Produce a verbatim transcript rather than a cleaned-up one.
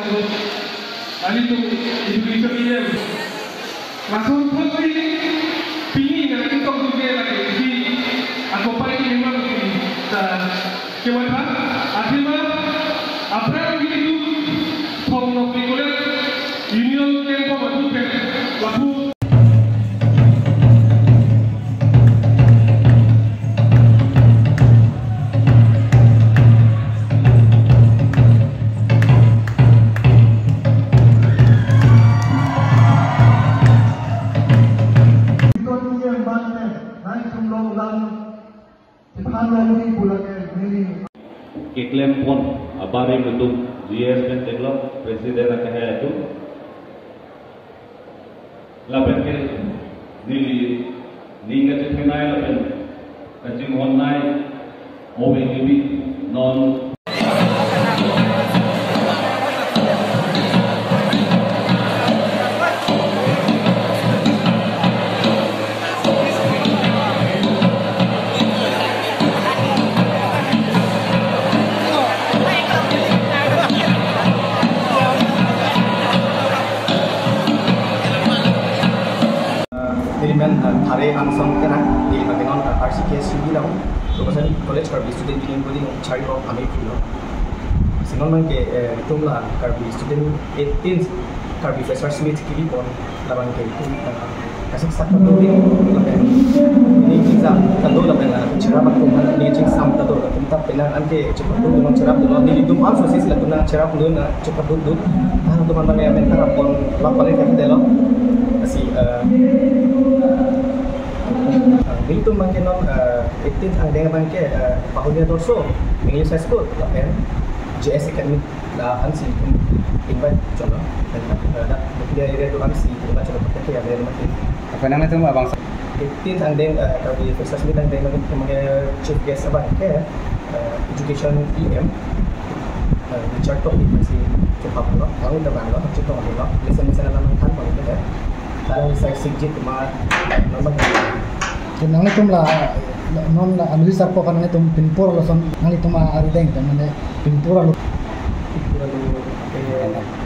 Alitum education E M. Lason thotsi pini nangketongdunde lake isi akopai ke memang isi ta kematha. Athema aphrang ilitum Thong Nokbe College Union Camp Committee pen lapu Keklempon abarim atum G S pen theklong, President akehai atum. Lapen ke neli ning kachethenei lapen kachinghonnei ove kibi non. Neli men, eh, Thare Angsong Terang, neli abang ke non, eh, R C K S U B along, Professor College Karbi Student Union Body along, Charli Bok Amei Pulo. Si non abang ke, eh, itum la Karbi Student, eighteenth Karbi Freshers Meet kebipon, labang ke itum, eh, kasiksak kado dei, lapen neli chingsam kado lapen, eh, cherap atum, neli chingsam kado lapen ta penang anke chepaduk non cherapdun non, nelitum an sosis latum nangcherapdun, eh, chepadukdun. Latum an abang ke amen ta rapon lap paling kate lo. Lasi, eh, nelitum abang ke non, eh, eighteenth angdeng abang ke, eh, Pahulia Dorso English High School lapen J S Academy la ansi invite cholo. Lapen, eh, dak Pahulia area atum ansi invite cholo, pakai ya, lapen mati. Apa nang itu abang? Eighteenth angdeng, eh, Karbi Freshers Meet angdeng abang ke chief guest abang ke, eh, education E M, eh, Richard Tokbi pensi chepaplo, kami teman lo, chepaplo, lesson lesson alam than abang ke, eh. Sekarang saya sikjit cuma normal. Ke nanglitum la, la, non la, anu sar po kan nanglitum pinpur lason nanglitum arideng, mane pinpur alo. Pinpur alo, eh,